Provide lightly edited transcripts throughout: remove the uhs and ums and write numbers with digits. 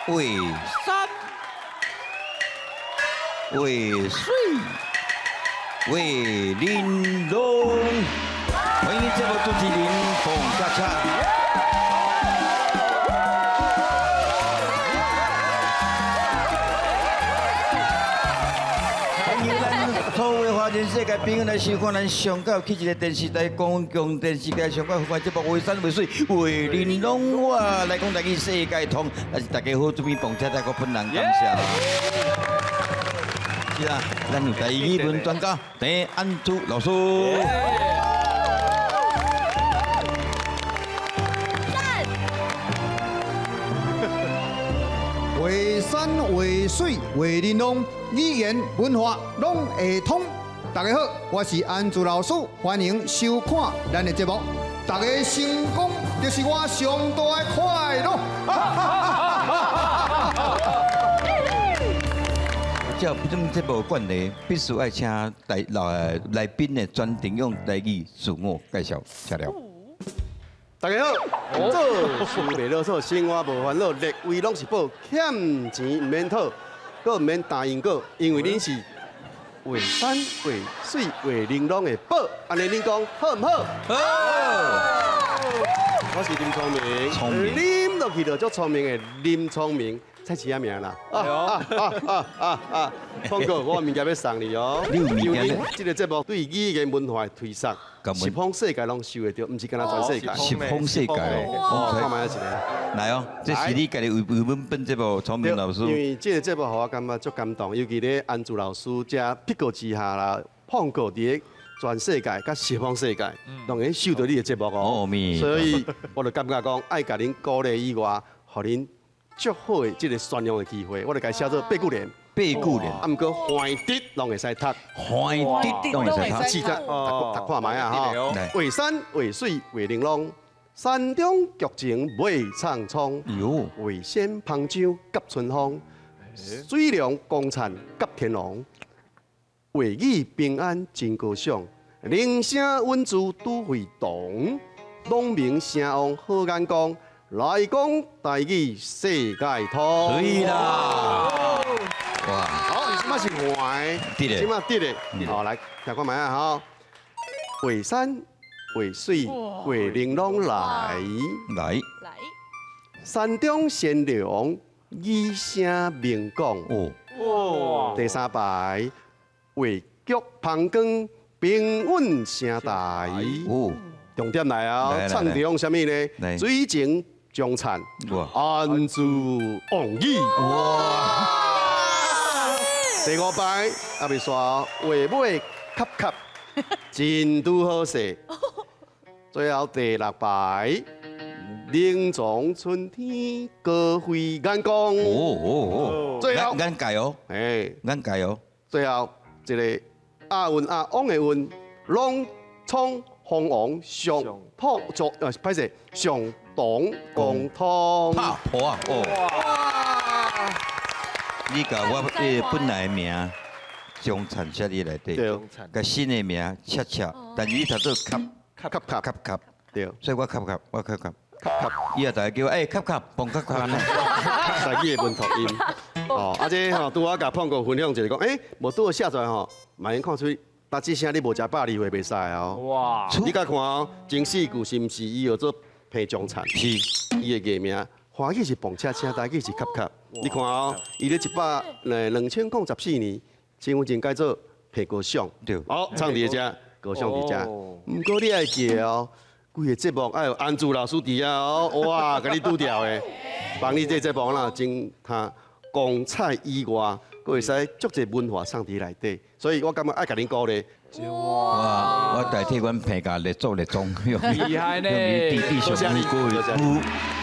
畫山，畫水，畫玲瓏。歡迎節目主持人彭恰恰。歡迎咱所有華人世界朋友來收看咱上蓋有起一个電視台，公共電視台上蓋有節目畫山畫水畫玲瓏，我來講台語世界通，但是大家好，這邊彭恰恰閣本人感謝。是啊，咱有台語文專家鄭安珠老師。畫山畫水畫玲瓏，語言文化攏會通。大家好，我是安珠老師，歡迎收看咱的節目。大家成功就是我上大的快樂。照這種節目慣例，必須愛請來來來賓的專程用台語自我介紹，請了。大家好，做事袂囉嗦，生活無煩惱，列位攏是寶，欠錢毋免討，閣毋免答應過，因為恁是畫山畫水畫玲瓏的寶，按呢恁講好毋好？好。我是林聰明，聰明，啉落去就足聰明的林聰明，菜市仔名啦。啊啊啊啊啊！聰哥，我有物件欲送你哦。你有物件？這个節目對語言文化的推廣，十方世界攏收會著，毋是干焦全世界。十方世界哦，看覓一个。來哦，這是你家己為為阮本節目聰明老師。因為這个節目予我感覺足感動，尤其咧安珠老師遮辟國之下啦，放過佇咧全世界佮十方世界，攏會收著你的節目哦。所以我就感覺講，愛共恁鼓勵以外，予恁足好的這个宣揚的機會，我就共伊寫做八句聯。八句聯，啊，毋過橫直攏會使讀，橫直攏會使讀，試讀讀看覓啊吼。畫山畫水畫玲瓏，山中劇情袂蒼蒼。畫仙芳洲夾春風，水龍光燦夾天龍。畫語平安真高尚，鈴聲穩住拄會動，朗明聲旺好眼光，來講台語世界通。對啦。哇！好，這擺是橫的，這擺直的。好，來聽看覓啊吼。畫山畫水畫玲瓏來來來，山中賢良語聲明廣。哦。第三排畫菊芳光平穩聲大。哦。重點來啊！唱中啥物呢？水情長燦，安珠旺語。哇！第五排猶未煞，畫尾卡卡，真拄好勢。最後第六排，寧從春天高飛眼光。哦哦哦！最後眼界哦，哎，眼界哦。最後一个亞運阿翁的運，攏創鳳凰上托作，歹勢上黨共通。拍破啊！哦。你共我彼个本來的名張燦寫佇內底，共新的名恰恰，但是你讀做卡卡卡卡卡，對，所以我卡卡，我卡卡卡卡，以後大家叫我欸卡卡，彭卡卡呢。台語的文讀音，哦，啊這吼拄仔共胖哥分享一下講，欸，無拄好寫出來吼，嘛會看出，打這聲你無食百二歲袂使哦。哇！你共看哦，前四句是毋是伊叫做彭長燦？是，伊的藝名。華語是彭恰恰，台語是卡卡。你看哦，伊咧2014年，身份證改做彭高尚。對。好，唱佇遮，高尚佇遮。毋過你愛記得哦，規个節目愛有安珠老師佇遐哦，哇，共你拄著的，幫你這節目啦，真他光彩以外，閣會使足濟文化藏佇內底，所以我感覺愛共恁鼓勵。哇！我代替阮彭家列祖列宗，厲害呢！致上無高的無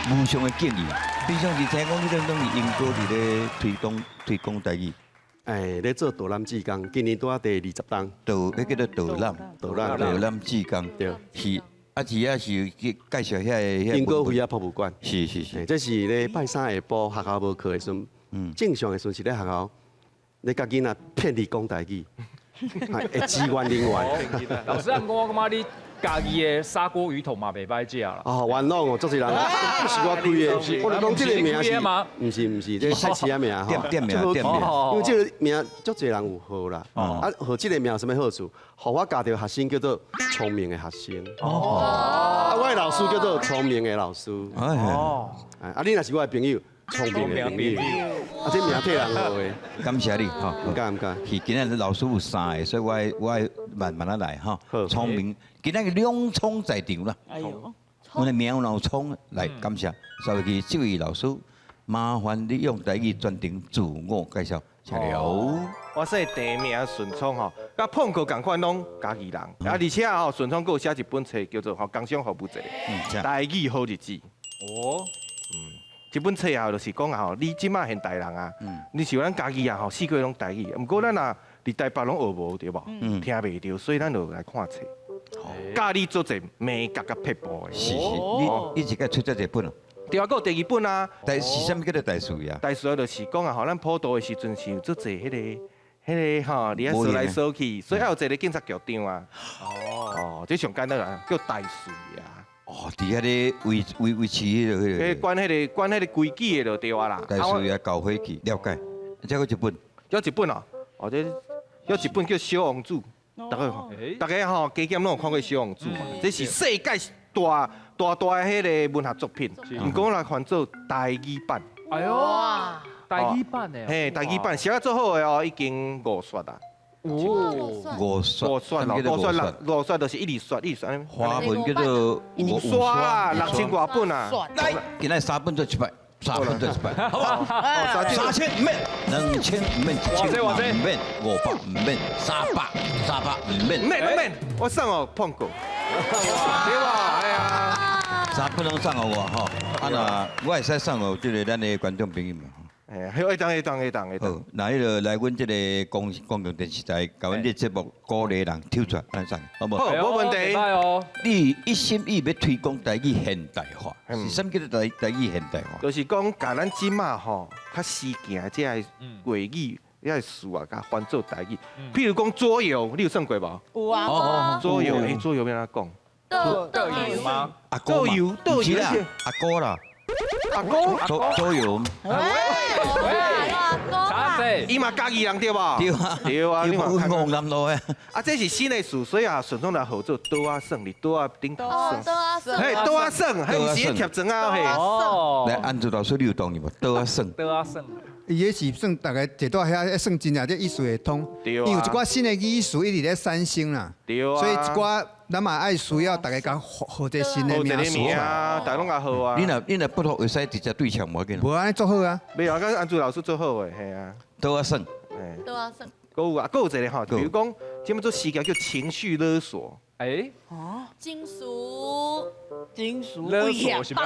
無上的敬意。平常時聽講你攏攏是英國佇咧推廣推廣台語。哎，咧做導覽志工，今年拄仔第二十冬。導，彼叫做導覽，導覽，導覽志工。對。是，啊，是啊，是去介紹遐个。英國飛仔博物館。是是是。這是咧拜三下晡學校無課的時陣，正常的時陣是咧學校，咧共囡仔騙伊講台語。會支援人員。老師，按我感覺你家己的砂鍋魚頭嘛袂歹食啦。哦，元朗哦，足濟人，不是我開的，我就講這個名是，毋是毋是，這菜市仔名吼，店名店名，因為這個名足濟人有號啦，啊，號這個名有啥物好處？予我教著學生叫做聰明的學生，哦，啊，我的老師叫做聰明的老師，哦，啊，你若是我的朋友，聰明的朋友，啊，這名替人號的，感謝你，吼，毋敢毋敢。是今仔日老師有三个，所以我會慢慢仔來吼。聰明，今仔日兩聰在場啦。哎呦，阮的名有聰，來感謝。所以這位老師，麻煩你用台語專程自我介紹，請了。我姓鄭名順聰吼，佮碰哥仝款攏家己人，啊，而且吼順聰閣有寫一本冊叫做《吼工商服務冊》，台語好日子。哦，這本冊啊，就是講啊吼，你這馬現代人啊，你像咱家己啊吼，四界攏台語，毋過咱若佇台北攏學無對無？聽袂著，所以咱就來看冊，教你做者眉角佮撇步的。是是，你一個出這一本哦？對啊，閣有第二本啊。但是啥物叫做大事啊？大事就是講啊吼，咱普渡的時陣是有做濟彼個吼，佇遐踅來踅去，所以還有一個警察局長啊。哦，這上簡單啦，叫大事啊。哦，佇遐咧維持彼個。管彼個規矩的就對啊啦。大事啊，搞伙計，了解。這閣一本。這一本哦，哦，這這一本叫《小王子》，大家吼加減攏有看過《小王子》嘛？這是世界大大大的彼个文學作品，毋過來翻做台語版。哎喲，台語版的。嘿，台語版寫得足好的哦，已經五刷啦。五刷，五刷咯，五刷六，五刷就是一直刷，一直刷。華文叫做五刷啊，6000外本啊。來，今仔三本做一擺，三本做一擺，好不好？3000毋免，2000毋免，1000毋免，500毋免，300，300毋免。毋免毋免，我送予碰哥。對吧？哎呀，三本攏送予我吼，啊那我會使送予這個咱的觀眾朋友嘛。哎，會當會當會當會當。好，那彼個來阮這個公共電視台，共阮這節目鼓勵人抽出來，按呢送，好無？好，無問題。你一心意欲推廣台語現代化，是啥物叫做台語現代化？就是講，共咱這馬吼較時行的這个國語、遐个詞啊，共翻做台語。譬如講桌遊，你有耍過無？有啊。桌遊，欸，桌遊欲按怎講？桌遊嗎？阿哥嘛，毋是啦，阿哥啦。阿哥，桌遊。喂，阿哥，伊嘛家己人對無？對啊，對啊，你嘛阮戇南路的。啊，這是新的詞，所以啊，順聰來號做桌仔耍，佇桌仔頂頭耍。桌仔耍。嘿，桌仔耍，彼毋是貼磚仔嘿。哦。來，安祖老師，你有同意無？桌仔耍。桌仔耍。伊彼是算逐个坐佇遐算真正這意思會通。對啊。因為有一寡新的語詞一直咧產生啦。對啊。所以一寡咱嘛愛需要逐家共號一個新的名詞啊，逐家攏共號啊。你若不號會使直接對唱無要緊。無按呢足好啊。袂啊，佮安祖老師足好的，嘿啊。桌仔耍。桌仔耍。閣有啊，閣有一個吼，比如講，這麼做時間叫情緒勒索。哎。哦。情緒。情緒勒索是欲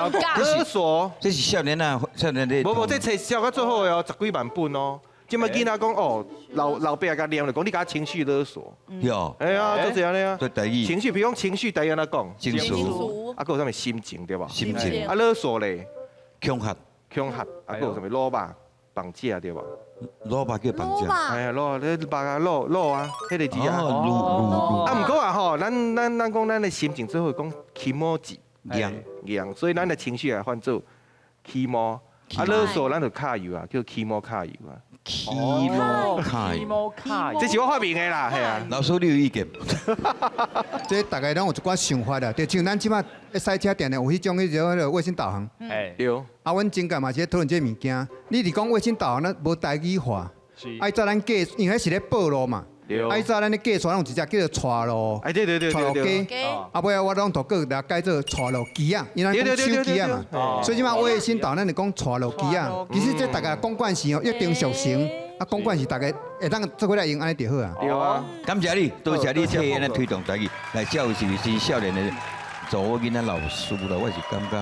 勒索。這是少年啊，少年咧。無無，這冊寫甲足好的哦，10幾萬本哦。這馬囡仔講哦，老爸共念就講你共情緒勒索。有。哎呀，就是按呢啊。對台語。情緒，比如講情緒，台語按怎講？情緒。啊，閣有啥物心情對無？心情。啊，勒索咧。恐嚇。恐嚇。啊，閣有啥物擄肉綁架對無？擄肉叫綁架。哎呀，擄你肉啊，擄擄啊，彼个字啊。哦，擄擄。啊，毋過啊吼，咱講咱的心情做伙講気持ち。硬。硬，所以咱的情緒會翻做起毛。啊，勒索咱就卡油啊，叫起毛卡油啊。起毛卡油，這是我發明的啦，係啊。老師，你有意見？這逐家攏有一寡想法啦，就像咱這馬賽車定定有彼種彼種彼个衛星導航。對。啊，阮前屆嘛是咧討論這个物件。你佇講衛星導航，咱無台語化。是。啊，早咱計，因為彼是咧報路嘛。對。啊，早咱咧計算攏有一隻叫做帶路。哎，對對對對對。啊，尾仔我攏都閣來改做帶路機仔，因為咱講手機仔嘛。所以這馬衛星導航咱就講帶路機仔。其實這逐家講慣勢哦，約定俗成。啊，講慣勢，逐家會當做伙來用按呢就好啊。對啊。感謝你，多謝你替按呢推動台語，來這有是真少年的查某囡仔老師啦，我是感覺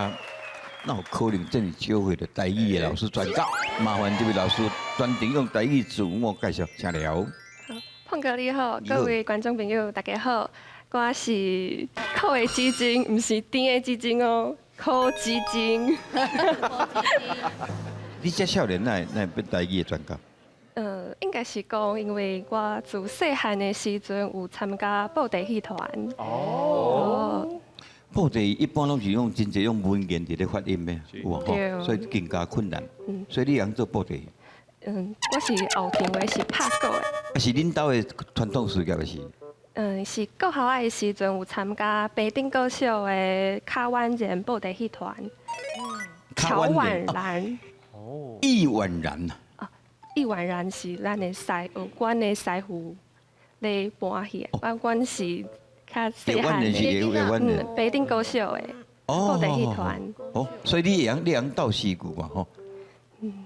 哪有可能這麼少歲就台語的老師專家？麻煩這位老師專程用台語自我介紹，請了。胖哥你好，各位觀眾朋友大家好，我是苦的雞精，毋是甜的雞精哦，苦雞精。你這少年哪會變台語的專家？應該是講，因為我自細漢的時陣有參加布袋戲團。哦。布袋一般攏是用真濟用文言佇咧發音的，有無吼？所以更加困難。所以你會曉做布袋？嗯，我是後場的，是拍鼓的。啊，是恁兜的傳統事業是？嗯，是國校仔的時陣有參加白頂國小的卡婉然布袋戲團。喬婉然。哦。易婉然啊。易婉然是咱的師，阮的師傅咧搬戲，我阮是較細漢的，嗯，白頂國小的布袋戲團。哦，所以你會曉，你會曉鬥詩句嘛？吼。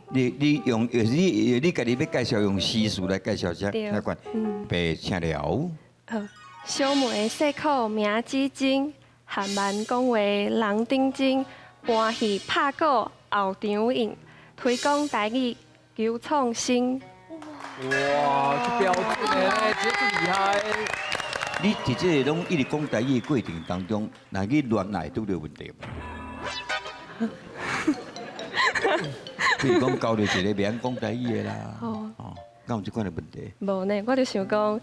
你用你家己欲介紹用詩詞來介紹啥？哪款？白請了。好，小妹細苦名子真，含萬講話人頂真，搬戲拍鼓後場應，推廣台語求創新。哇，這標準的，這真厲害。你佇這个攏一直講台語的過程當中，若去戀愛拄著問題無？比如講交著一个袂曉講台語的啦，哦，敢有這款的問題？無呢，我就想講，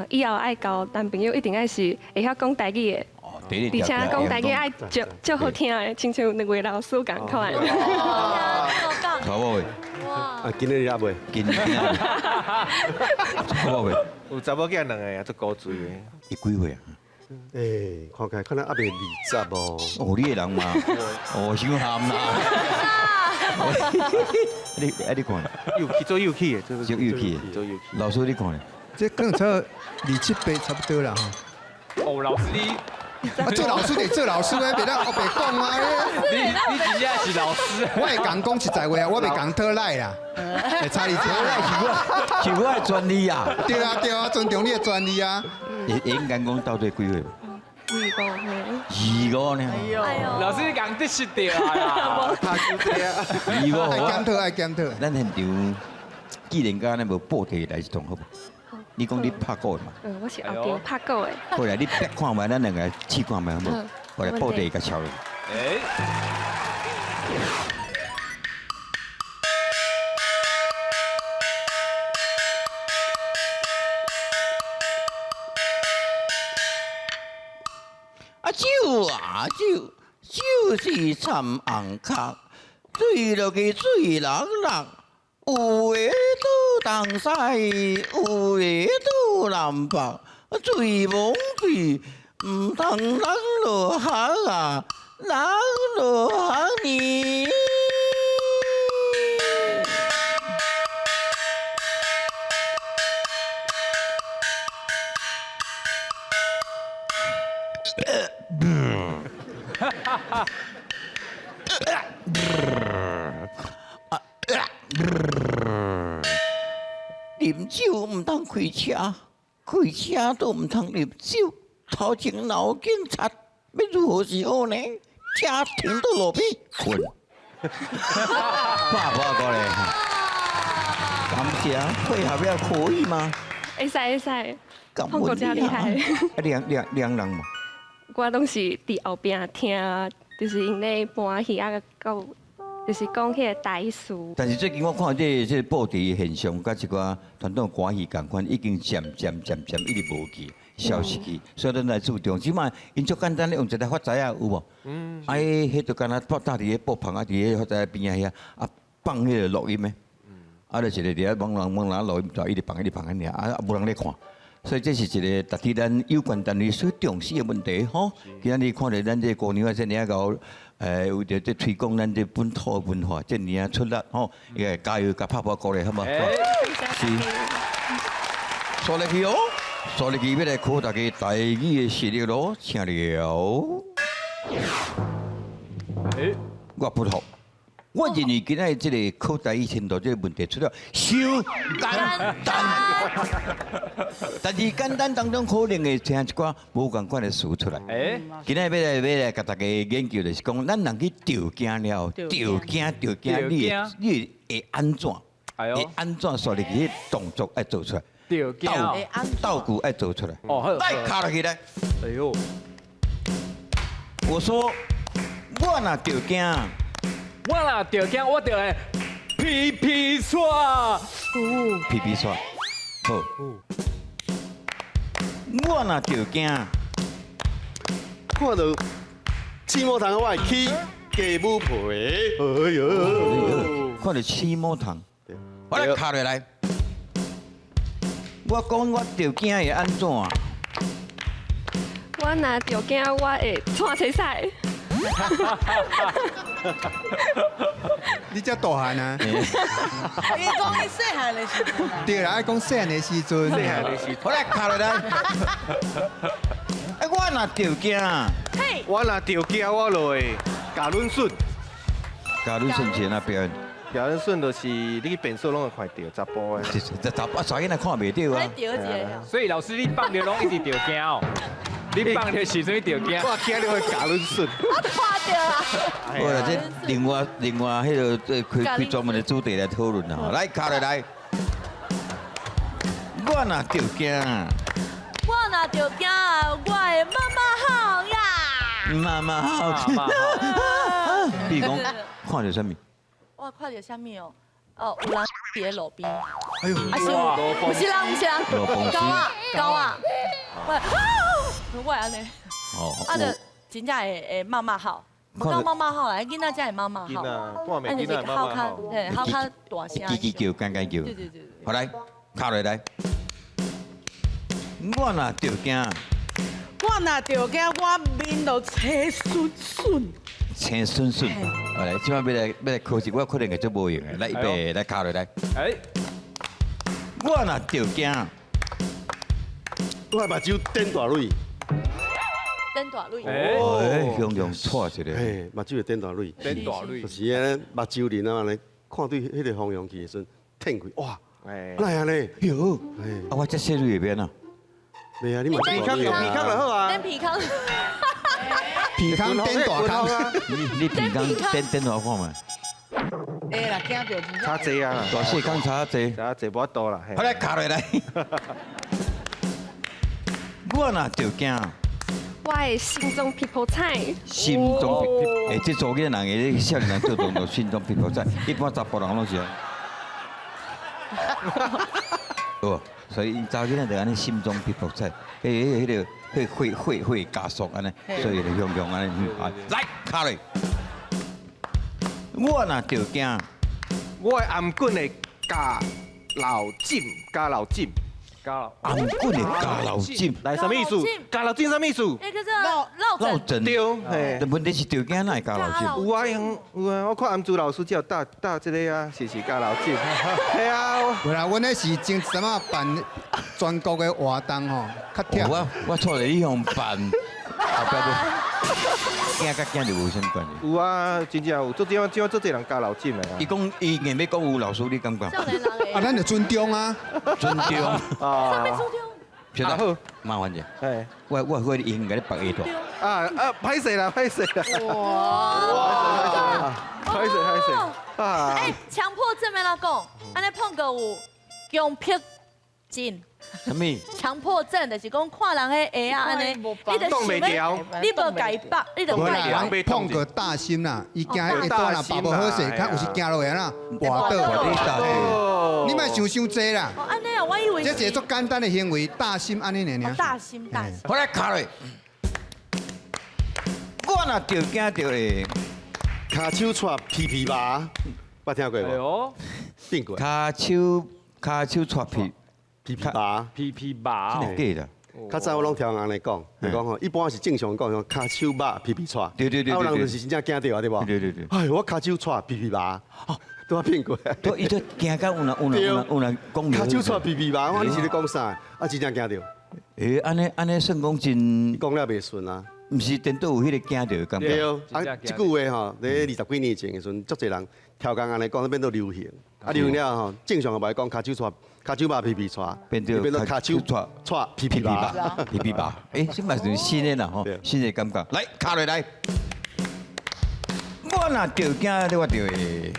以後愛交男朋友一定愛是會曉講台語的，而且講台語愛足足好聽的，親像兩位老師仝款。好無？啊，今日也未，今日好無？有查某囝兩个啊，足古錐的。伊幾歲啊？欸，看起來可能猶未20哦。哦，你的人嘛，哦，傷含啦。你啊，你看，有氣做有氣的，做有氣，做有氣。老師你看，這可能差27、8差不多啦吼。哦，老師你，啊，做老師得做老師啊，袂當烏白講啊。你真正是老師。我會共講實在話啊，我袂共討賴啦。會差你這賴是我的專利啊。對啊對啊，尊重你的專利啊。會應該講到底幾歲？ 25歲。25呢？老師你講得實對啊。25，愛檢討愛檢討。咱現場既然講咱無布袋來一段好無？你講你拍鼓的嘛？嗯，我是後場拍鼓的。好來，你別看覓，咱兩個試看覓好無？我來布袋共敲落。啊酒啊酒，酒是参红壳，醉落去醉落落，有的倒东西，有的倒南北，醉罔醉，毋通人落雨啊，人落雨呢。啉酒毋通開車，開車都毋通啉酒。頭前若有警察，欲如何是好呢？車停到路邊，睏。拍鼓咧，感謝配合了可以嗎？會使會使，胖哥真厲害。啊，兩人嘛？我攏是佇後壁聽，就是𪜶咧搬戲啊，閣就是講彼個台詞。但是最近我看這個布袋現象，佮一寡傳統歌戲仝款，已經漸漸漸漸一直無去，消失去。所以咱來注重，這擺𪜶足簡單咧，用一個發財啊，有無？嗯。啊，彼就敢若搭佇咧布棚啊，佇咧發財邊仔遐啊，放彼個錄音的。啊，就一個佇遐懵人懵人錄音，就一直放一直放按呢，啊，無人咧看。所以這是一個值得咱有關單位所重視的問題吼。今仔日看著咱這個姑娘啊，這爾啊𠢕，為著這推廣咱這本土的文化，這爾啊出力吼，會加油，共拍鼓鼓勵，好無？是。刷入去哦，刷入去欲來考大家台語的實力囉，請了。我不服。我認為今仔日這个考台語程度這个問題出了傷簡單，但是簡單當中可能會聽一寡無仝款的詞出來。今仔日欲來共大家研究就是講，咱人去著驚了，著驚著驚，你會按怎？會按怎煞入去動作愛做出來？道具愛做出來。來，卡落去來。哎呦！我說我若著驚。我若著驚，我就會皮皮剉。皮皮剉，好。我若著驚，看著刺毛虫我會起雞母皮。哎呦，看著刺毛蟲，我來敲落來。我講我著驚會按怎？我若著驚，我會蔡青屎。你遮大漢啊？你講你細漢的時陣。對啦，愛講細漢的時陣。細漢的時陣。好來敲落來。哎，我若著驚，我若著驚，我就會咬卵筍。咬卵筍是按怎表演？咬卵筍就是你去便所攏會看著查埔的。查查囡仔看袂著啊。所以老師你放著攏一直著驚哦。你放著時陣著驚。我驚你會咬卵筍。我看著啊。好啦，這另外另外彼个開開專門的主題來討論啦。來，敲落來。我若著驚。我若著驚，我會媽媽好呀。媽媽好。比如講，看著啥物？我看著啥物哦？哦，有人佇咧路邊。哎呦！啊是，毋是人，毋是人，狗啊，狗啊。我，我會按呢。哦。啊，就真正會會媽媽好，無講媽媽好啦，囡仔才會媽媽好。啊，就是好較，嘿，好較大聲。吱吱叫，干干叫。對對對。好來，敲落來。我若著驚，我若著驚，我面就青順順。青順順，好來，這擺欲來欲來考試，我可能會足無用的。來，預備，來敲落來。哎，我若著驚，我的目睭瞪大蕊。瞪大蕊。哎，雄雄錯一个。嘿，目睭會瞪大蕊。瞪大蕊。就是按呢，目睭仁啊，按呢看對彼个方向去的時陣，瞪開，哇，哪會按呢？喲，啊，我這細蕊會變啊？袂啊，你目睭鼻孔就鼻孔就好啊。瞪鼻孔。鼻孔瞪大孔。你鼻孔瞪瞪大看覓？會啦，驚著。差濟啊！大細孔差濟。差濟無法度啦。好來，敲落來。我若著驚，我的心臟噼噗彩。心臟噼噗，欸，這查某囡仔人的少年人做動作，心臟噼噗彩，一般查埔人攏是。有，所以𪜶查某囡仔就按呢心臟噼噗彩，彼彼彼个彼血血血加速按呢，所以就雄雄按呢，來敲落。我若著驚，我的頷頸會咬老枕，咬老枕。頷頸會咬老枕，來，啥物意思？咬老枕啥物意思？那个落落枕。對，嘿。但問題是著驚哪會咬老枕？有啊，有啊，我看頷珠老師只有搭搭這个啊，是是咬老枕。係啊。無啦，阮彼是前一陣仔辦全國的活動吼，較忝。我錯咧，你用辦，後壁無驚佮驚就無啥物關係。有啊，真正有，做這這做濟人咬老枕的。伊講伊硬欲講有老師，你感覺？啊，咱就尊重啊。尊重。啊。啥物尊重？曉得。麻煩者。我我我應該咧別下大。啊啊！歹勢啦，歹勢啦。哇！歹勢歹勢。啊！欸，強迫症欲按怎講？按呢碰過有強迫症。啥物？強迫症就是講看人彼鞋仔按呢，你就擋袂牢，你無共伊縛，你就無啦，人碰過大心啦，伊驚彼下若縛無好勢，較有時行落去啦，跋倒。你莫想傷濟啦。哦，按呢啊，我以為這是一個足簡單的行為，大心按呢爾爾。大心大心。好來，敲落。我若著驚著會，跤手掣皮皮麻，捌聽過無？變過。跤手跤手掣皮。皮皮麻，皮皮麻，真的假的？較早我攏聽人來講，就講吼，一般是正常講，跤手肉皮皮掣。對對對對。啊，有人就是真正驚著啊，對無？對對對。哎，我跤手掣皮皮麻，都我變過。對，伊都驚到有人有人有人有人講。跤手掣皮皮麻，我你是咧講啥？啊，真正驚著。欸，按呢按呢算講真。講了袂順啊。毋是顛倒有彼個驚著的感覺。對，啊，這句話吼，佇二十幾年前的時陣，足濟人刁工按呢講，變做流行。啊，流行了吼，正常的無愛講跤手掣。跤手肉皮皮掣，變做跤手掣掣皮皮麻，皮皮麻。欸，這嘛是新的啦吼，新的感覺。來，敲落來。我若著驚，我就會。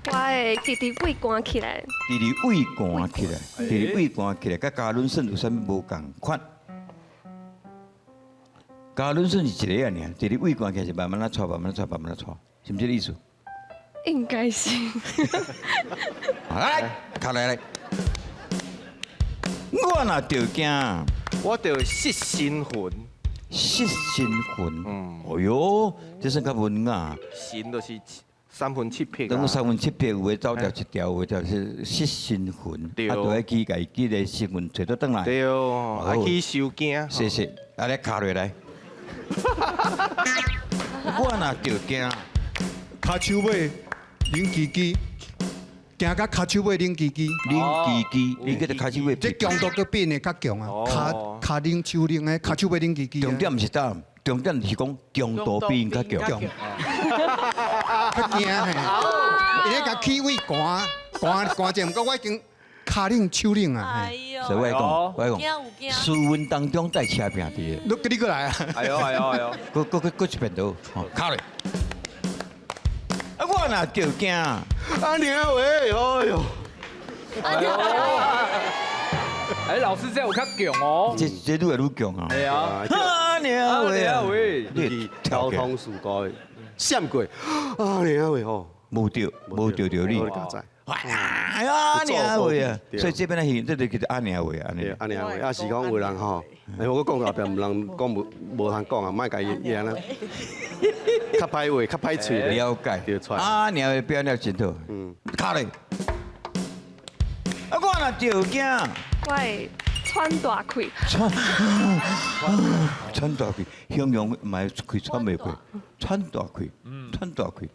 我會直直胃寒起來。直直胃寒起來，直直胃寒起來，佮咬卵筍有啥物無仝款？咬卵筍是一个爾，直直胃寒起來是慢慢仔掣，慢慢仔掣，慢慢仔掣，是毋是這个意思？應該是。來，敲落來。我若著驚，我著失心魂。失神魂。哎哟，這算較文雅。神就是三魂七魄。等三魂七魄，有的走掉一條，有的就是失神魂，啊，就愛去共伊這個神魂揣倒轉來。對，愛去收驚。謝謝，啊，來敲落來。我若著驚，跤手尾冷吱吱，驚甲跤手尾冷吱吱，冷吱吱，你叫做跤手尾。這強度閣變得較強啊！跤跤冷手冷的，跤手尾冷吱吱。重點毋是呾，重點是講強度比𪜶較強。較驚嘿，伊咧共氣味寒寒寒者，毋過我已經跤冷手冷啊！所以我講，我講，斯文當中帶車拼佇你你過來啊！哎呦哎呦哎呦！閣閣閣閣一遍倒，敲咧。啊，我若著驚，阿娘喂，哎呦！哎，老師這有較強哦。這這愈來愈強啊！係啊。阿娘喂，阿娘喂，你交通事故閃過，阿娘喂吼，無著，無著著你。阿娘喂啊！所以這邊的這就叫做阿娘喂，阿娘。阿娘喂，啊是講有人吼，哎，我講後壁毋人講無無通講啊，莫共伊伊按呢，較歹話，較歹喙。了解。阿娘的表演真好。嗯。敲咧。啊，我若著驚，我會喘大氣。喘喘大氣，形容嘛氣喘袂過，喘大氣，喘大氣。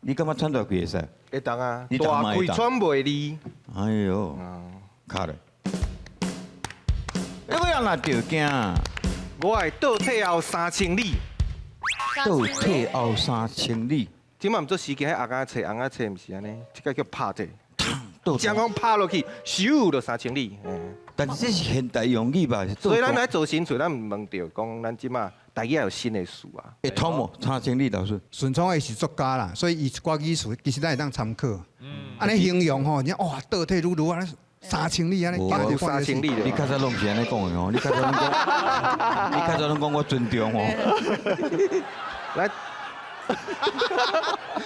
你感覺喘大氣會使？會當啊，大氣喘袂利。哎呦，敲咧。我若著驚，我會倒退後3000里。倒退後3000里。這擺毋做司機，彼紅仔冊，紅仔冊毋是按呢，這個叫拍者。將講拍落去，咻就3000里。但是這是現代用語吧？所以咱來做新詞，咱毋問著講咱這擺台語也有新的詞啊。會通無？3000里老師。順昌伊是作家啦，所以伊一寡語詞其實咱會當參考。按呢形容吼，你哇倒退愈愈按呢3000里按呢，3000里。你較早攏毋是按呢講的哦，你較早攏講，你較早攏講我尊重哦。來，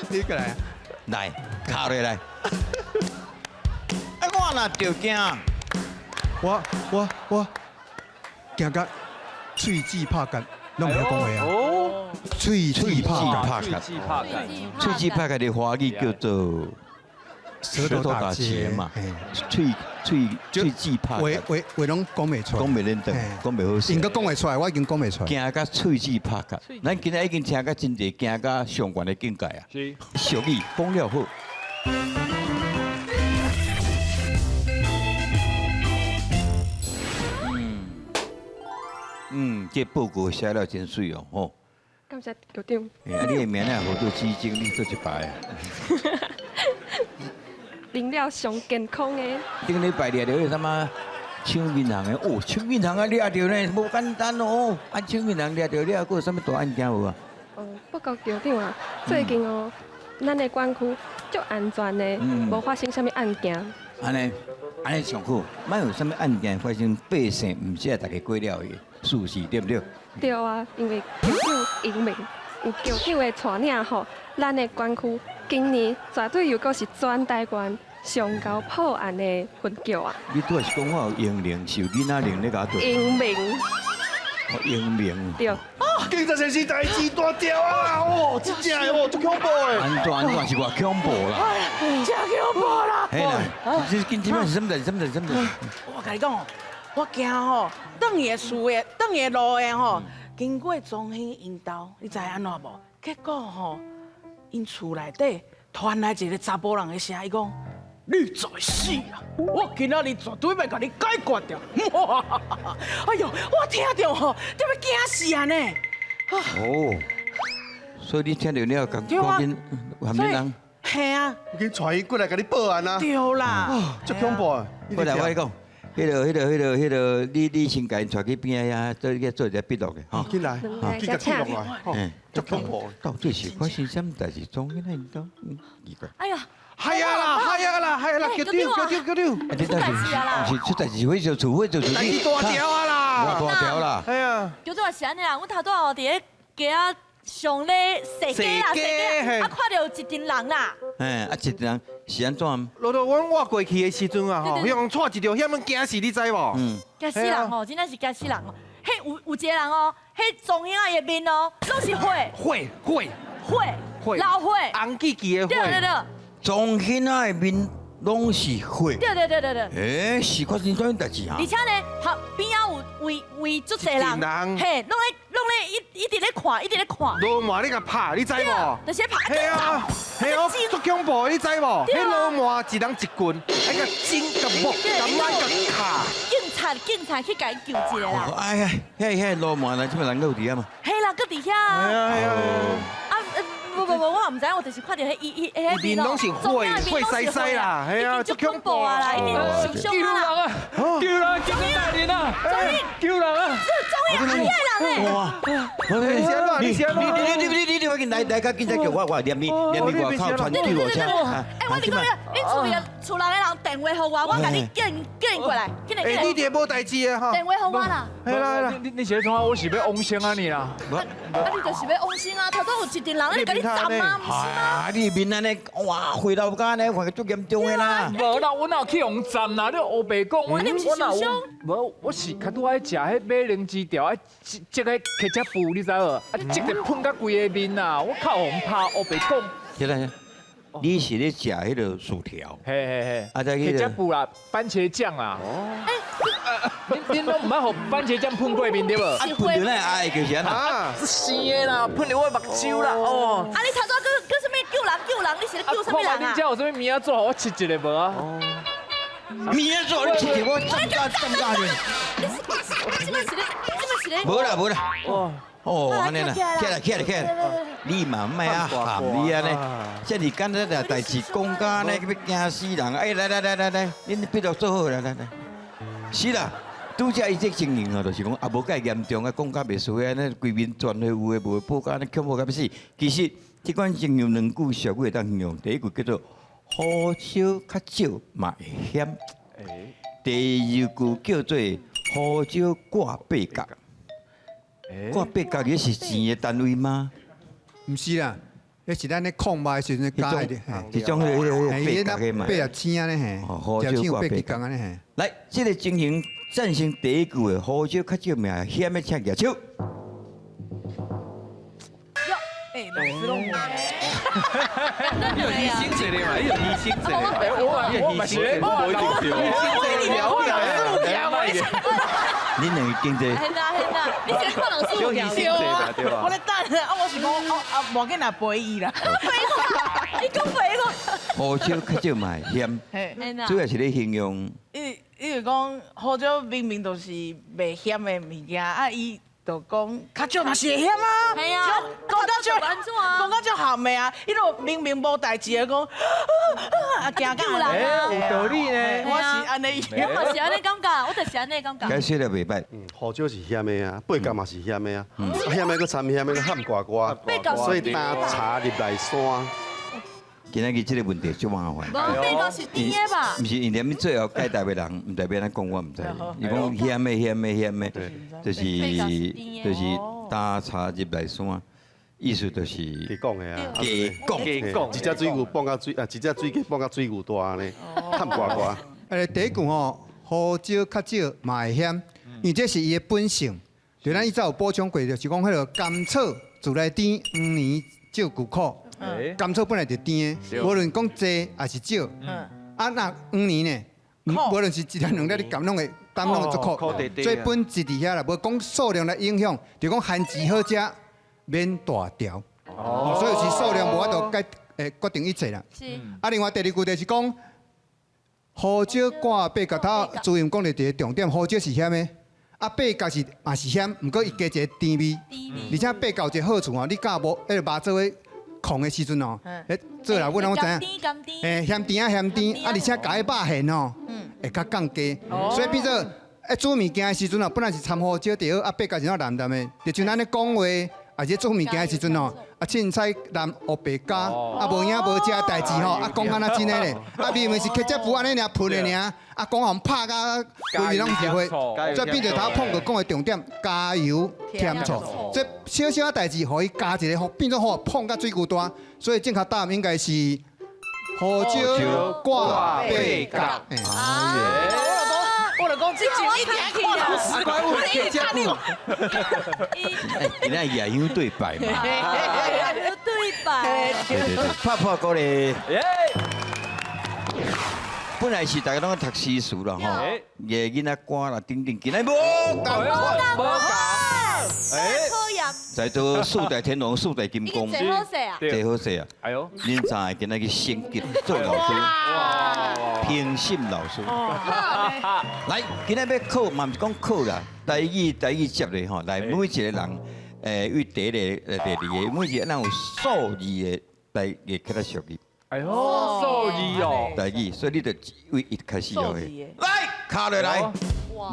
你過來。來，敲落來。啊，我若著驚，我我我驚甲喙舌拍結，攏毋曉講話啊！喙舌拍結，喙舌拍結的華語叫做舌頭打結嘛。喙喙喙舌拍結，話話攏講袂出來，講袂認得，講袂好勢。應該講會出來，我已經講袂出來。驚甲喙舌拍結，咱今仔已經聽甲真濟，驚甲上懸的境界啊！是，俗語講了好。嗯，這報告寫了真媠哦，吼！感謝局長。啊，你的名咧號做紫晶，你做一排啊？啉了上健康的。頂禮拜掠著彼个啥物搶銀行的，哦，搶銀行啊掠著呢，無簡單哦。啊，搶銀行掠著了，閣有啥物大案件無啊？哦，報告局長啊，最近哦，咱的管區足安全的，無發生啥物案件。按呢，按呢上好，莫有啥物案件發生，百姓毋是愛大家過了去。事實對毋對？對啊，因為局長英明，有局長的帶領吼，咱的管區今年絕對又閣是全台灣上高破案的分局啊！你拄仔是講我有英靈，是有囡仔靈咧共我對？英明。哦，英明。對。警察先生代誌大條啊！哦，真正的哦，足恐怖的。按怎按怎是偌恐怖啦？真恐怖啦！嘿啦，這今這擺是啥物代誌？啥物代誌？啥物代誌？我共你講。我驚吼，轉去的厝的，轉去的路的吼，經過莊興𪜶兜，你知按怎無？結果吼，𪜶厝內底傳來一個查埔人的聲，伊講：你在死啊！我今仔日絕對欲共你解決掉！哎喲，我聽著吼，著欲驚死啊呢！哦，所以你聽著了，趕緊含恁人。係啊，我緊帶伊過來共你報案啊！對啦，足恐怖啊！過來，我跟你講。彼个、彼个、彼个、彼个，你你先共𪜶帶去邊仔遐，做去做一個筆錄的，吼。進來，去共記錄來，吼，足恐怖。到底是發生啥物代誌？總囡仔𪜶兜，奇怪。哎呀，係啊啦，係啊啦，係啦，局長，局長，局長。啊，這代誌是出代誌，火燒厝，火燒厝。代誌大條啊啦！大條啦。係啊。局長是按呢啦，阮頭拄仔哦，佇咧街仔上咧踅街啦，踅街，啊，看著有一陣人啦。嘿，啊，一陣人是按怎？老老，阮倚過去的時陣啊，吼，彼予𤆬一條險，驚死，你知無？嗯。驚死人哦，真正是驚死人哦。彼有有一個人哦，彼庄兴仔的面哦，攏是血，血血血，老血，红记记的血。对对对。庄兴仔的面攏是血。对对对对对。欸，是发生啥物代志啊？而且呢，旁边仔有围围足济人，嘿，攏咧攏咧一一直咧看，一直咧看。罗马咧共拍，你知无？就是拍。嘿啊，嘿哦，足恐怖，你知无？彼罗马一人一棍，爱共筋、共木、共挽、共卡。警察，警察去共伊救一个啦。哎呀，遐遐罗马啦，这摆人阁有伫遐嘛？嘿啦，阁伫遐。系啊系啊。啊，无无无，我嘛毋知，我就是看著彼伊伊彼面攏是血，血屎屎啦，嘿啊，足恐怖啊啦，已经受伤啊啦。救人！救人！大人啊！救人啊！这终于阿遐人哇！你你你你你你你来来，较紧再叫我我连你连你外口传救护车。哎，我你讲你，你厝里厝内的人电话予我，我共你叫叫𪜶过来，紧来紧来。哎，你这无代志的哈。电话予我啦。来来来，你你是咧创啊？我是欲往生啊你啦。啊，你就是欲往生啊！头拄有一阵人咧共你斩啊，毋是吗？啊，你面按呢，哇，血流甲按呢，看足严重的啦。无啦，我哪有去予斩啦？你乌白讲，我你毋是受伤？无，我是较拄爱食彼马铃薯条，啊，这个茄汁布，你知无？啊，这个喷甲规个面啊，我靠，予拍乌白讲。起来，你是咧食彼个薯条？嘿嘿嘿，啊，再茄汁布啦，番茄酱啊。哦。恁拢毋捌予番茄酱喷过面对无？啊，喷著咱爱就是按怎？是生的啦，喷伫我目睭啦，哦。啊，你头拄阁阁啥物救人救人？你是咧救啥物人啊？恁遮有啥物物仔做，予我试一下无啊？物仔做，你试一下，我站甲站甲咧。你是这摆是咧，这摆是咧。无啦无啦。哦。哦，按呢啦，起来起来起来，你嘛莫啊含你按呢，这尔简单的代志讲甲按呢，欲惊死人！哎，来来来来来，恁笔录做好来来来。是啦，拄才伊这情形吼，就是讲也无介严重啊，讲甲袂输按呢，规面全的有的无的，报甲按呢恐怖甲欲死。其实这款情形两句俗语会当形容，第一句叫做胡椒较少嘛会咸，第二句叫做胡椒挂八角。挂八角，彼是钱的单位吗？毋是啦，彼是咱咧控肉的时阵加的，一种彼个八角的嘛。八角青按呢嘿，胡椒挂八角按呢嘿。来，这个情形赞成第一句的胡椒较少命咸的，请举手。哎，老师拢无。你有牺牲一个嘛？你有牺牲一个。我嘛是咧，我一定对。我老师有听你两个经济。嘿啦嘿啦，你先看老师有听。对啊，我咧等啊，我是讲哦啊，无要紧啦，陪伊啦。陪我，你讲陪我。胡椒较少嘛会咸，主要是咧形容。伊伊就讲胡椒明明就是袂咸的物件，啊伊。就讲较少嘛是会咸啊，系啊，讲到足讲到足咸的啊，伊就明明无代志的讲，啊惊救人啊，有道理呢，我是按呢，我嘛是按呢感觉，我就是按呢感觉。解释了袂歹，胡椒是咸的啊，八角嘛是咸的啊，咸的阁掺咸的，咸呱呱，所以担柴入来山。今仔日这个问题足麻烦。无，八角是甜的吧？毋是，因连最后解答的人，毋代表咱讲，我毋知。伊讲咸的咸的咸的，就是担柴入来山，意思就是加讲的啊，加讲，加讲，一只水牛放甲水啊，一只水鸡放甲水牛大呢，咸呱呱。第一句吼，胡椒较少嘛会咸，因为这是伊的本性。就咱以前有补充过，就是讲彼个甘草自来甜，黄连少旧苦。甘草本来就甜的，无论讲济还是少。啊，那黄连呢？无论是一粒两粒，你甘拢会担拢会足苦。所以本质伫遐啦，无讲数量来影响，就讲番薯好食，免大条。所以是数量无法度决决定一切啦。是。啊，另外第二句就是讲，胡椒挂八角，头主任讲的一个重点，胡椒是咸的，啊八角是嘛是咸，毋过伊加一个甜味。而且八角有一个好处哦，你教无彼个肉做伙控的时阵哦，彼做来阮拢知影，嘿，咸甜啊咸甜，啊而且共彼肉馅哦，会较降低，所以变做煮物件的时阵哦，本来是掺胡椒就好，啊八角是那淡淡的，就像咱咧讲话，啊这做物件的时阵哦，啊凊彩淋乌白加，啊无影无食代志吼，啊讲敢若真的咧，啊明明是茄汁布按呢尔喷的尔，啊讲予拍甲规面拢是血，所以变做头碰过讲的重点，加油添醋，这小小代志，予伊加一个吼，变做吼碰甲水牛大，所以正确答案应该是胡椒挂八角。我就讲，我我就讲这集一定爱看老师，我一直看你。哎，今仔夜香对白嘛。对白。对对对，拍破鼓咧。本来是大家拢读诗词啦吼，个囡仔歌啦等等，今仔无仝款，无仝。哎，在做四大天王、四大金刚，坐好势啊！坐好势啊！哎呦，恁三个今仔去升级做老师，评审老师。来，今仔欲考嘛，毋是讲考啦，台语台语接咧吼，来每一个人，为第一个、第二个，每一个人有数字的来会较俗语。哎呦，数字哦，台语，所以你就为一开始就会来卡落来，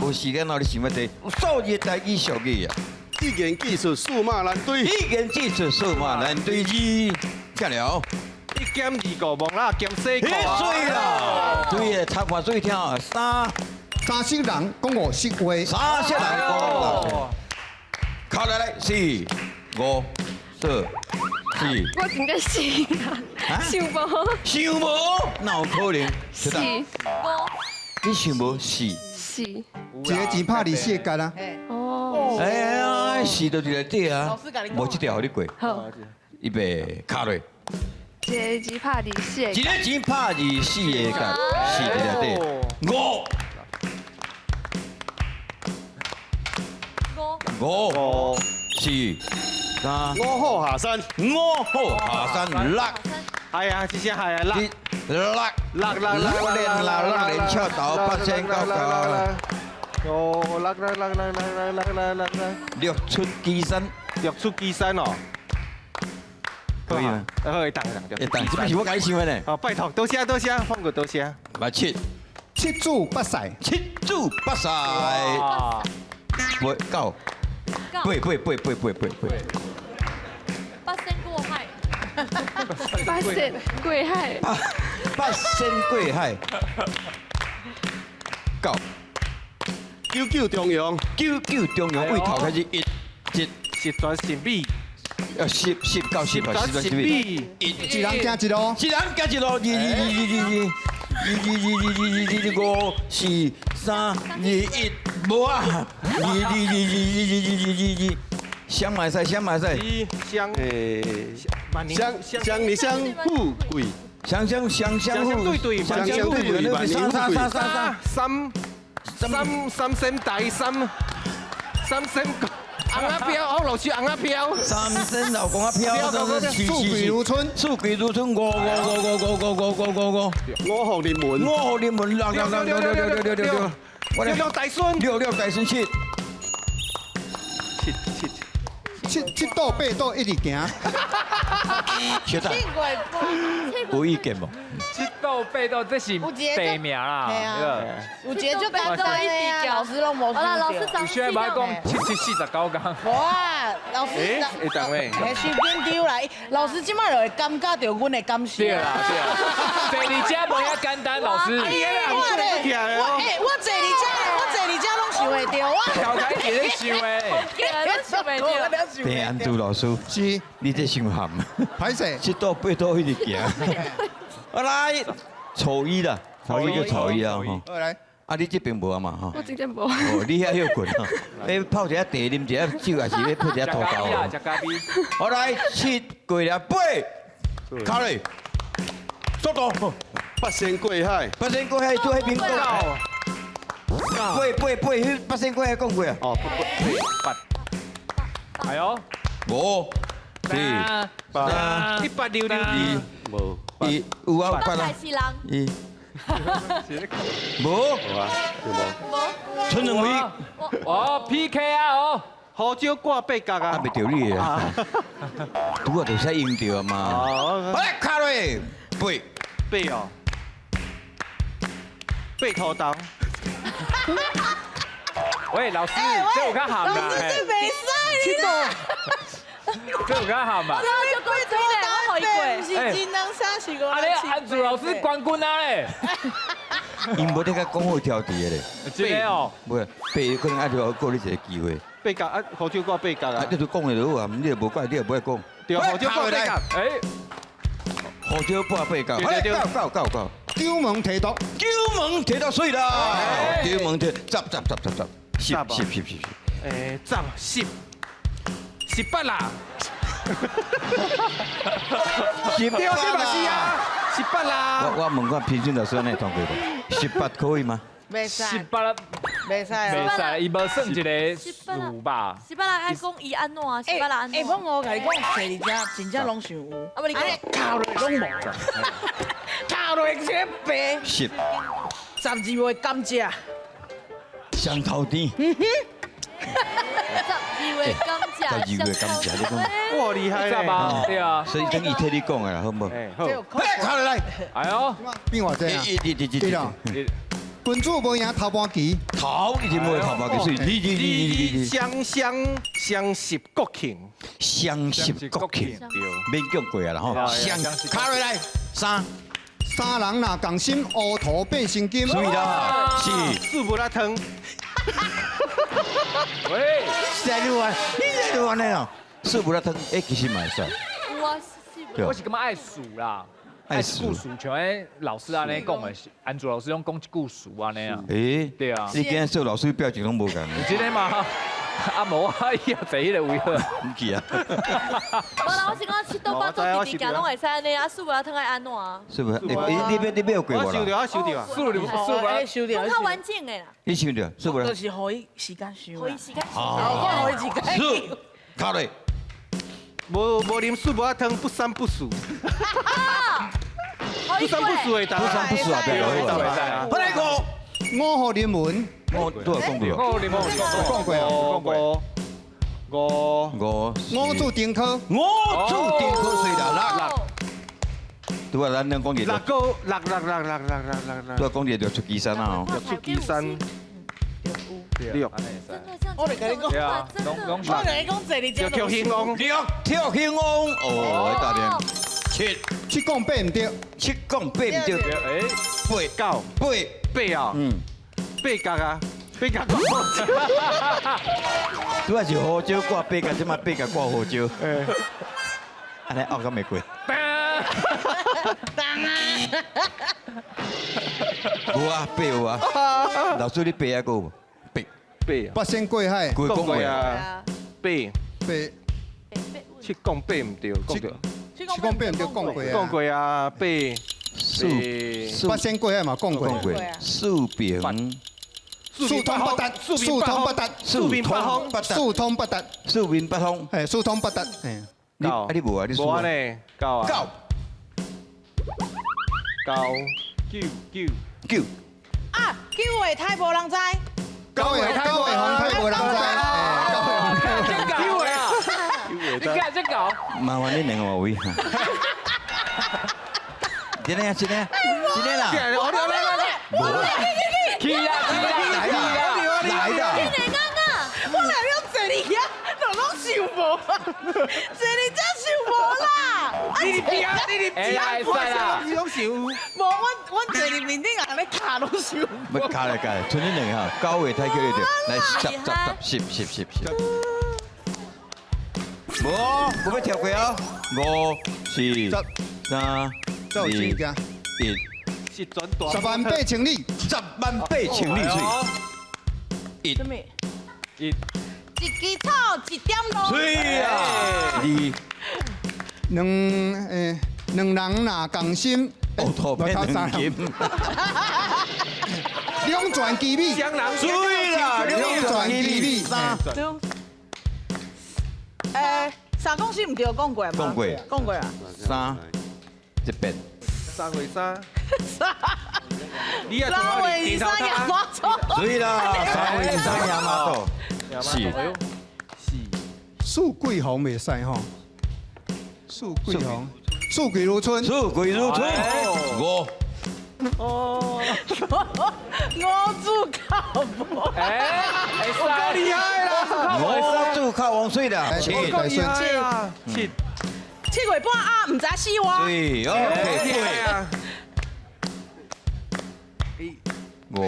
无时间，你想欲这数字的台语俗语啊。语言技术数码难对，语言技术数码难对二，听了。一减二五，无啦，减四个。水啦，对的，插话水听啊，三三色人讲五色话，三色人讲五色。靠来来，四五四四。我真正是啊，想无。想无？哪有可能？四。你想无四？四。一个钱拍24个角啊。哦。哎呀，四就伫内底啊。无这条予你过。好。预备，卡落。一个钱拍24个。一个钱拍24个角，四伫内底。五。五。四。三。五虎下山。五虎下山六。哎呀，这些系啊，六。六六六六连六六连翘头八仙九九。哦，六六六六六六六六六。六出祁山，六出祁山哦。可以吗？可以，当当当。这不是我家己想的呢。哦，拜托，多谢多谢，放过多谢。来七，七祖八赛，七祖八赛。八九，八八八八八八八。八仙过海。八仙过海。八仙过海。九。九九重阳，九九重阳，为头开始一、一，十全十美。十十到十啊，十全十美。一人行一路，一人行一路，二二二二二二，二二二二二二二五四三二一，无啊，二二二二二二二二二，相嘛会使，相嘛会使。相诶，相相你相富贵，相相相相对对，相相对对，三三三三三。三三仙大三，三仙红仔飘，好老师红仔飘。三仙老公仔飘，富贵如春，富贵如春，五五五五五五五五五五，五福临门，五福临门，六六六六六六六六六，六六大顺，六六大顺七，七七七七倒八倒一直行。小等，有意见无？七倒八倒这是地名啦，有一个就简单的啊，老师拢无。好啦，老师早有些爱讲七七四十九工。无啊，老师。会当咩？会伤紧张啦，老师这摆就会感觉到阮的感受。对啦对啦，坐伫遮无遐简单，老师。我咧，我坐伫遮，我坐伫遮拢想会著。我头开始咧想的。想袂著。郑安珠老师，是，你这伤含。歹势。七倒八倒一直行。我来，初一啦，初一就初一啦吼。来，啊，你这边无啊嘛吼？我这边无。哦，你遐歇困吼？你泡一下茶，啉一下酒，还是咧泡一下土豆？食咖啡。好来，七过了八，卡咧，速度。八仙过海，八仙过海，做彼边讲。八八八，彼八仙过海讲过啊？哦，八。哎呦，五、四、三、一八六六二、无。一有啊，有八啊。一，无，无啊，有无？无。陈两位。哦，PK 啊哦，胡椒挂八角啊。啊，袂著你的啊。拄啊，就使用著啊嘛。哦。好来，卡落，八，八哦，八土豆。喂，老师，这有较含啦。老师这袂使啦。这有较含吧？这就过水咧，我予伊过。毋是真人三是五啊，你安祖老师冠军啊咧！𪜶无咧共讲好挑题的咧。真的哦。无，八可能爱就过你一个机会。八角啊，胡椒挂八角啊。你就讲的就好啊，你也无怪，你也无爱讲。对，胡椒挂八角。哎，胡椒挂八角。对对对。到到到到。九门提督，九门提督媠啦，九门提，十十十十十，十十十十，欸，十十八啦，十八对，这嘛是啊，十八啦。我問看平均老師按呢統計過，18可以嗎？袂使， 18，袂使，袂使，伊無算一个數吧？十八啦愛講伊按怎啊？十八啦按怎？欸，我共你講，坐佇遮真正攏想有，啊無你講，敲落攏無，敲落一个白。十。12月甘蔗。雙頭甜。12月甘蔗。12月甘蔗，你講。哇，厲害吧？對啊。所以等伊替你講的啦，好無？好。敲落來。哎喲，變偌濟啊？一、二、二。君子無贏頭盤棋，頭一定無頭盤棋，所以你你你你雙雙雙十國慶，雙十國慶，勉強過啊啦吼。雙敲落來，三三人若仝心，烏塗變成金。媠啦，是四無啦湯。喂，是你話，你是你話呢？四無啦湯，欸，其實嘛會使。有啊，我是感覺愛數啦。愛故事，像彼老師按呢講的，安祖老師攏講一句詞按呢啊。欸，對啊。你今日做老師表情攏無仝。真的嗎？啊無啊，伊也坐彼个位好。毋記啊。無啦，我是講七倒八倒直直行攏會使按呢啊，四無啦湯愛按怎啊？四無，你要過無啦？我想著，我想著啊。四無，四無，想著。較完整的啦。你想著，四無。就是予伊時間想。予伊時間想。我予伊時間。四，敲落。無無啉四無仔湯，不三不四。不三不四的，不三不四啊，別落。來個五福臨門，我都有講過。五福臨門講過啊，講過。五五五子登科，五子登科媠啦，六。拄仔咱兩講六個六六六六六六六。拄仔講一個六出岐山啊，六出岐山。六。我來共你講，我共你講，坐佇遮。六跳興旺，六跳興旺，哦，大連。七七講八毋對，七講八毋對，八九八八啊，八角啊，八角掛胡椒，拄仔是胡椒掛八角，這擺八角掛胡椒，按呢拗敢會過？當啊！無啊，八有啊，老師你八抑閣有無？八八八仙過海，過講過啊，八八七講八毋對，講對。七講八毋對，講過啊。講過啊，八四八仙過海嘛，講過。講過。四平四通八達，四通八達，四平八方，四通八達，四面八方，嘿，四通八達，嘿。你啊你無啊？你無啊呢？九啊。九。九九九九。啊，九月太無人知。九月九月風太無人知，九月啊！你幹這搞？麻煩你兩個位。真的啊，真的，真的啦！來來來來，去啊去啊來啦來啦！我來了坐你遐，都攏想無，坐你遮想無啦！你佇邊啊？你佇邊啊？你攏想有？無，我坐佇面頂啊，咧卡攏想無。要卡來卡來，剩恁兩個哈，九月太叫你著，來十十十十十十。無，無欲跳過哦。五、四、三、二、一，是轉大。 10萬八千里， 10萬八千里媠。一。一。一支草，一點露。媠啊！二。兩兩人若仝心，烏塗變黃金。兩全其美。雙人媠啦！兩全其美。三。三公司毋對，講過嗎？講過。講過啊。三，一遍。三月三。你啊，三月二三夜媽祖。媠啦，三月二三夜媽祖。是。是。四季紅袂使吼。四季紅，四季如春。四季如春。五。哦。五子靠無。哎，我夠厲害啦！五子靠王媠啦。七。七。7月半啊，毋知死活。對，OK，五。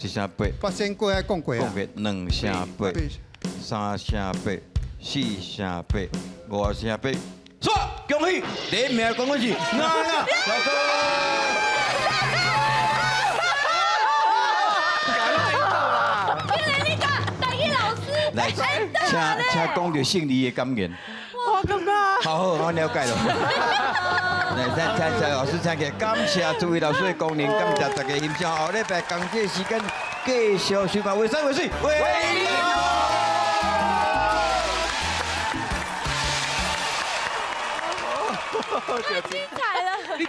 一聲八。八仙過海講過啊。講過兩聲八，三聲八，四聲八，五聲八。煞，恭喜！第一名講的是娜娜老師。來，請請講著勝利的感言。我感覺。好好，我了解了。來，請請請老師請起來，感謝諸位老師的光臨，感謝大家欣賞。後禮拜仝這個時間繼續收看《畫山畫水畫玲瓏》。